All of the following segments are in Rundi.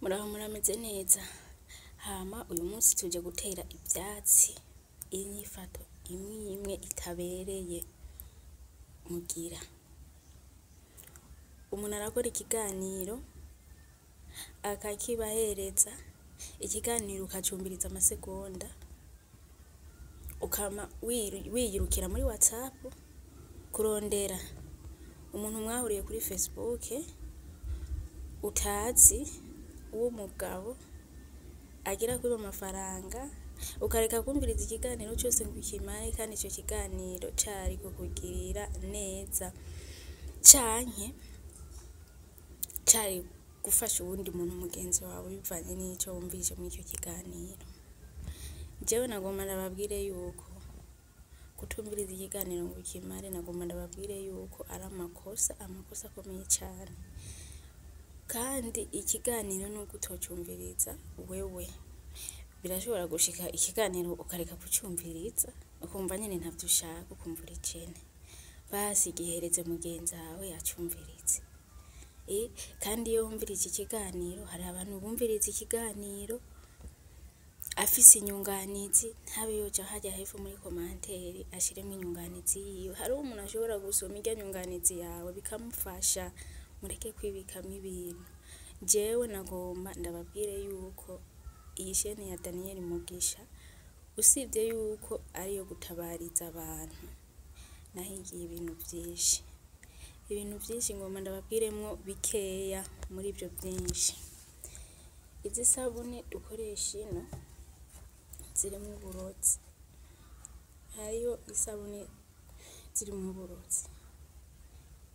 Muraho murameze neza. Hama uyu munsi tuje gutera ivyatsi inyifato imwe imwe itabereye mugira. Umuntu arakora ikiganiro akakibahereza, ikiganiro ukacumviriza amasegonda, ukama wiyirukira muri WhatsApp kurondera umuntu mwahuriye kuri Facebook utazi w'umugabo agira kwiba amafaranga, ukareka kwumviriza ikiganiro cose ngo ukimare kandi ico kiganiro cari kukugirira neza canke cari gufasha uwundi muntu mugenzi wawe bivanye n'ico wumvise mw'ico kiganiro. Jewe nagomba ndababwire yuko kutumviriza ikiganiro ngo ukimare, nagomba ndababwire yuko ari amakosa, amakosa akomeye cane. Kandi ikiganiro nubwo utocumviriza wewe, birashobora gushika ikiganiro ukareka kucumviriza, ukumva nyene ntavyo ushaka, ukumva uri jene. Basi gihereze mugenzi wawe acumvirize. Kandi iyo wumvirije ikiganiro, hari abantu bumviriza ikiganiro afise inyunganizi, ntabe yoja harya hepfo muri commentaire ashiremwo inyunganizi yiwe. Hariho umuntu ashobora gusoma irya nyunganizi yawe bikamufasha, mureke kwibikamwo ibintu. Jewe nagomba ndababwire yuko iyi shene ya Daniel Mugisha, usivye yuko ariyo gutabariza abantu, nahigiye ibintu vyinshi. Ibintu vyinshi ngomba ndababwiremwo bikeya muri ivyo vyinshi. Izi sabuni dukoresha ino zirimwo uburozi. Hariho isabuni zirimwo uburozi.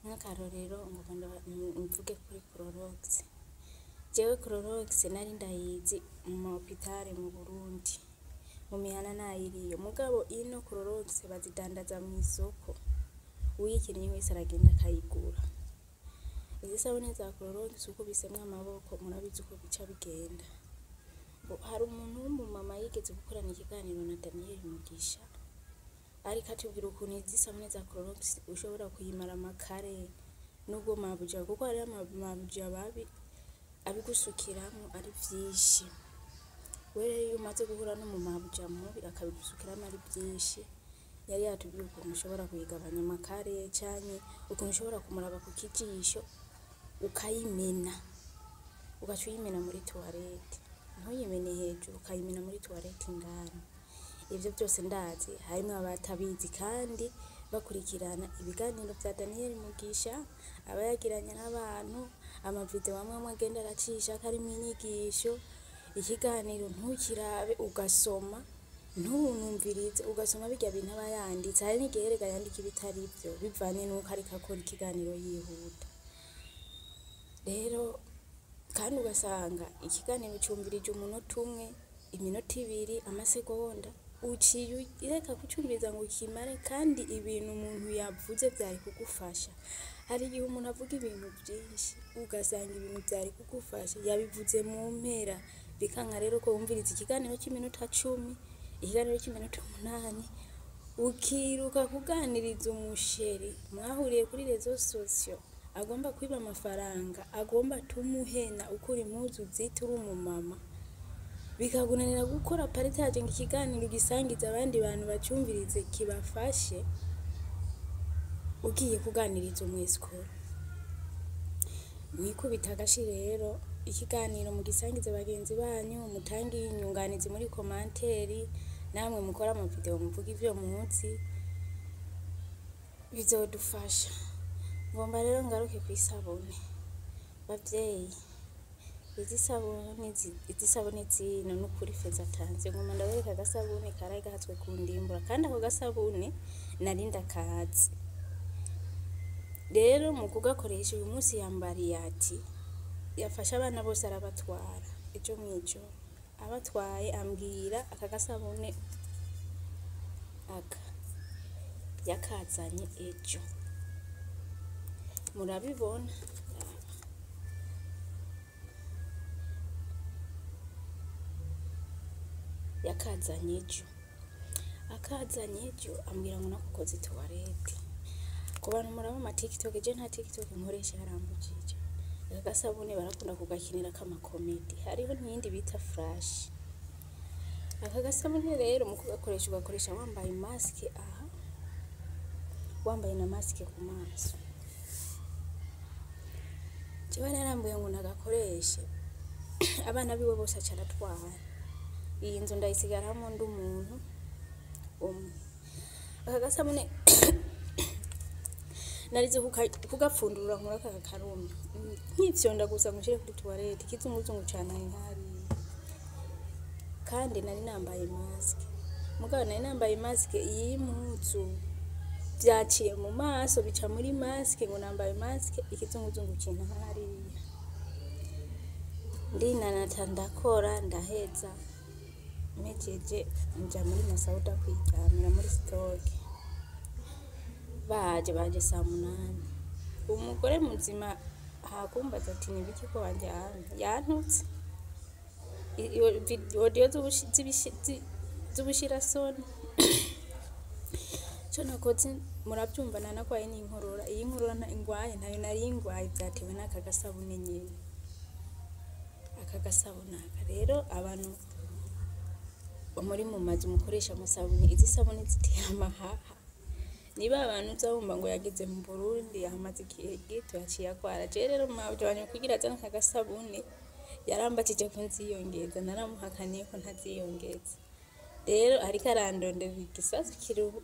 Nk'akarorero ngomba mvuge kuri Clorox. Jewe Clorox nari ndayizi mu ma hopitale mu Burundi, mu mihana nayiriyo. Mugabo ino Clorox bazidandaza mw'isoko, uwuyikeneye wese aragenda akayigura. Izi sabuni za Clorox ukubisemwo amaboko murabizi uko bica bigenda. Hari umuntu w'umumama yigeze gukorana ikiganiro na Daniel Mugisha, ariko atubwira ukuntu izi sabuni za Clorox ushobora kuyimara amakare nubwo mabuja, kuko hariho amabuja babi abigusukiramwo ari vyinshi. Wewe rero iyo umaze guhura n'umumabuja mubi akabigusukiramwo ari vyinshi, yari yatubwiye ukuntu ushobora kuyigabanya amakare canke ukuntu ushobora kumuraba ku kijisho ukayimena, ugaca uyimena muri toilette. Ntuyimene hejuru, ukayimena muri toilette indani. Ivyo vyose ndazi harimwo abatabizi kandi bakurikirana ibiganiro vya Daniel Mugisha, aba yagiranye n'abantu, amavideo amwe amwe agenda aracishako arimwo inyigisho. Ikiganiro ntukirabe ugasoma, ntunumvirize, ugasoma birya bintu aba yanditse. Hari n'igihe erega yandika ibitari vyo bivanye n'uko ariko akora ikiganiro yihuta. Rero kandi ugasanga ikiganiro ucumvirije umunota umwe, iminota ibiri, amasegonda, uciye ureka kucumviriza ngo ukimare kandi ibintu umuntu yavuze vyari kugufasha. Hari igihe umuntu avuga ibintu vyinshi, ugasanga ibintu vyari kugufasha yabivuze mu mpera, bikanka rero ko wumviriza ikiganiro c'iminota 10, ikiganiro c'iminota 8, ukiruka kuganiriza umusheri mwahuriye kuri réseaux sociaux, agomba kwiba amafaranga, agomba tumuhena ukura impuzu zita uri umumama, bikakunanira gukora partage ngo ikiganiro ugisangize abandi bantu bacumvirize kibafashe, ugiye kuganiriza umwesikoro. Mwikubite agashi rero, ikiganiro mugisangize bagenzi banyu, mutange inyunganizi muri commentaire, namwe mukore amavideo muvuge ivyo muzi, bizodufasha. Ngomba rero ngaruke kw'isabune. Bavyeyi, izi sabuni zino nukuri feza atanze. Ngomba ndabereke agasabune karaye gahatswe kundimbura, kandi ako gasabune nari ndakazi. Rero mu kugakoresha uyu munsi yambariye ati, yafashe abana bose arabatwara ejo mw'ijoro. Abatwaye ambwira aka gasabune aka yakazanye ejo. Murabibona? Yakazanye ejo. Akazanye ejo ambwira ngo nako koza toilette. Ku bantu muraba ama TikTok, je nta TikTok nkoresha yarambujije. Aka gasabune barakunda kugakinirako amakomedi. Hariho n'iyindi bita flash. Aka gasabune rero mu kugakoresha ugakoresha wambaye masike aha, wambaye na masike ku maso. Jewe narambuye ngo nagakoreshe, abana biwe bose aca aratwara. Iyi nzu ndayisigaramwo ndi umuntu umwe. Aka gasabune narize kugapfundurura nkurako aka karumye, nkifyonda gusa ngo nshire kuri tuwarete, ikizunguzungu cantaye nkahariya. Kandi nari nambaye masike, mugabo nari nambaye masike y'impuzu, vyaciye mu maso bica muri masike ngo nambaye masike, ikizunguzungu kinta hariya. Ndinanata ndakora ndaheza, mpejeje nja muri Masauda kwiryamira muri sitoke. Baje saa 8. Umugore muzima hakumbaza ati nibiki ko wandyamye, yantutse. Audio z'ubushirasoni. Ico nakoze muravyumva, nanagwaye n'inkorora. Iyi nkorora ngwaye ntayo nari ngwaye, vyatewe n'aka gasabune nyene. Aka gasabune aka rero, abantu muri mu mazu mukoresha amasabune, izi sabune zitera amahaha. Niba abantu uza wumva ngo yageze mu Burundi ahamaze igihe gito yaciye agwara. Jewe rero mabuja wanje kugira azane aka gasabune yarambajije ko nziyongeza, naramuhakaniye ko ntaziyongeza. Rero ariko arandonderera igisasu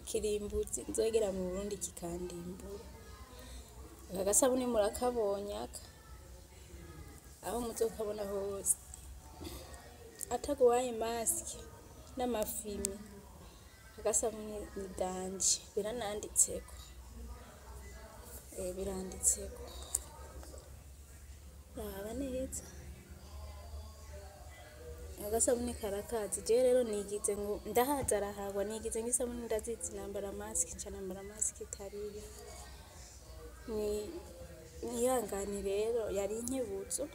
kirimbuzi nzogera mu Burundi kikandimbura. Aka gasabune murakabonye aka, aho muzokabona hose. Ataguhaye masike n'amafimi, agasabune ni danger, birananditseko. Biranditseko. Raba neza. Agasabune karakaze. Jewe rero nigize ngo ndahaza arahagwa, nigize ngo isabune ndazizi nambara masike, nca nambara masike itariyo. Ni mwihangane rero yari inkebutso.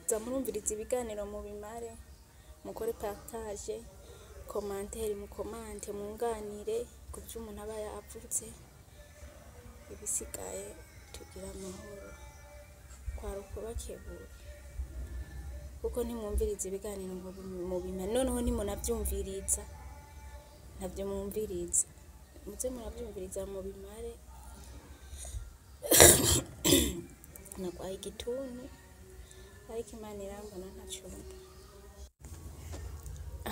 Za murumviriza ibiganiro mubimare, mukore partage, commentaire, mukomante, mwunganire ku vyo umuntu aba yavuze. Ibisigaye tugire amahoro. Kwari ukubakebura kuko ntimwumviriza ibiganiro ngo mubimare, noneho ntimunavyumviriza, ntavyo mwumviriza. Muze muravyumviriza mubimare. Nagwaye igituntu ariko Imana irambona ntaco mba.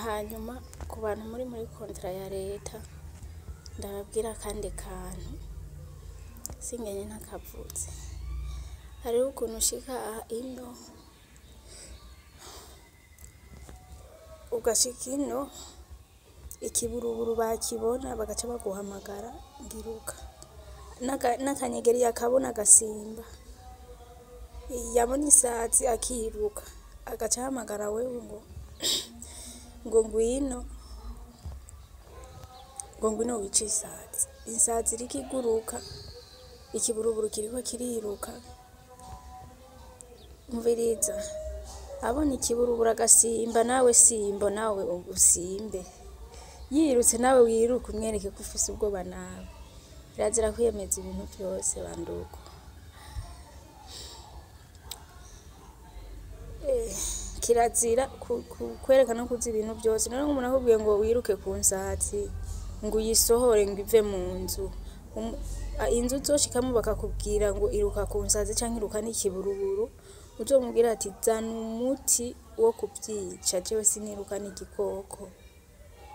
Hanyuma ku bantu muri contrat ya leta, ndababwira akandi kantu singenye ntakavuze. Hariho ukuntu ushika aha ino, ugashika ino ikiburuburu bakibona bagaca baguhamagara ngiruka. N'akanyegeri yakabona agasimba, yabona isazi akiruka, agaca ahamagara wewe ngo ngwino, ngo ngwino wice isazi. Isazi iriko iguruka, ikiburuburu kiriko kiriruka. Umviriza, abona ikiburuburu agasimba, nawe simba, nawe usimbe. Yirutse nawe wiruke, umwereke ko ufise ubwoba nawe. Kirazira kwiyemeza ibintu vyose bandugu. Kirazira kwerekana ko uzi ibintu vyose. None nk'umuntu akubwiye ngo wiruke ku nsazi, ngo uyisohore ngo ive mu nzu. Inzu uzoshikamo bakakubwira ngo iruka ku nsazi canke iruka n'ikiburuburu, uzomubwire ati zana umuti wo kuvyica, jewe siniruka n'igikoko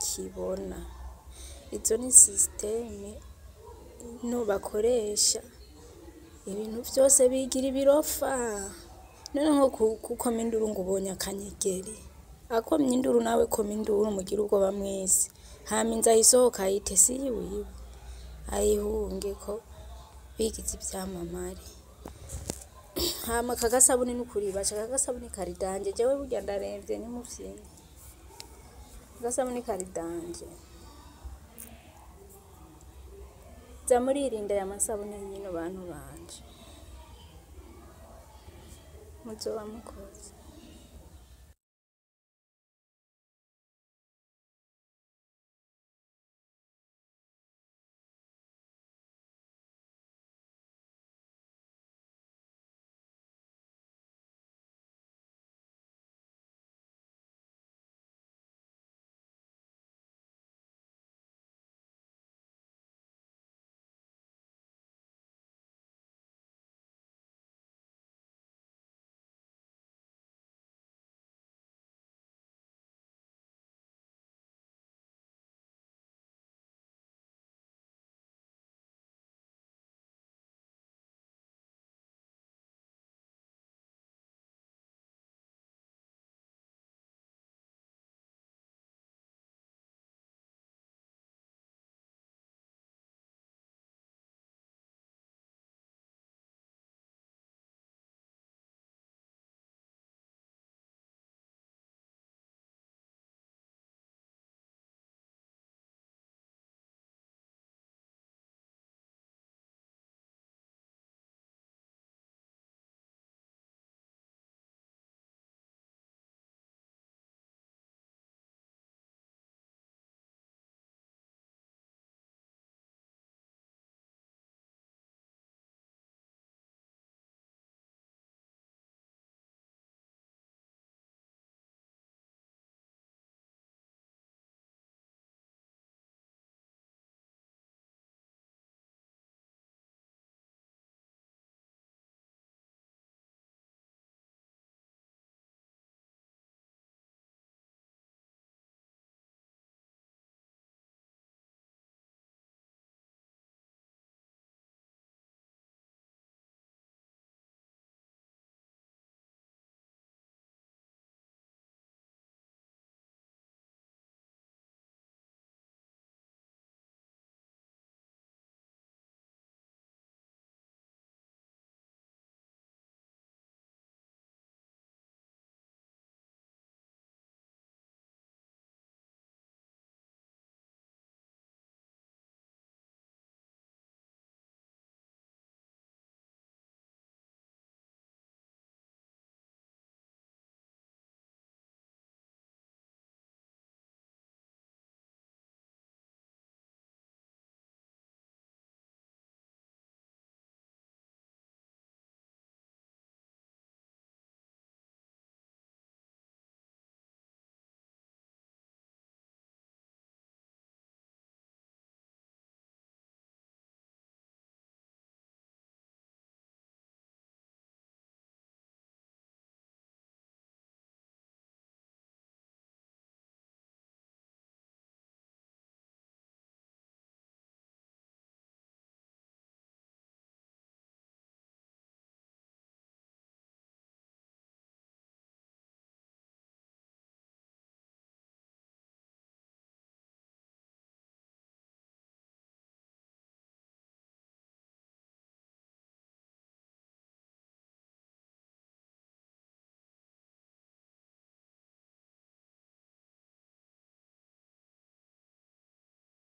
kibona. Izo ni système no bakoresha, ibintu vyose bigira ibirofa. None nko gukoma induru ngo ubonye akanyegeri, akomye induru nawe koma induru mugire ubwoba mwese. Hama inzu ayisohoka ayite si iyiwiwe, ayihunge ko bigize ivyamamare. Hama aka gasabuni nukuri basha, aka gasabuni kari danger, jewe burya ndaremvye ntimufyine. Agasabuni kari danger. Za muririnda aya masabune y'ino bantu banje. Muzoba mukoze.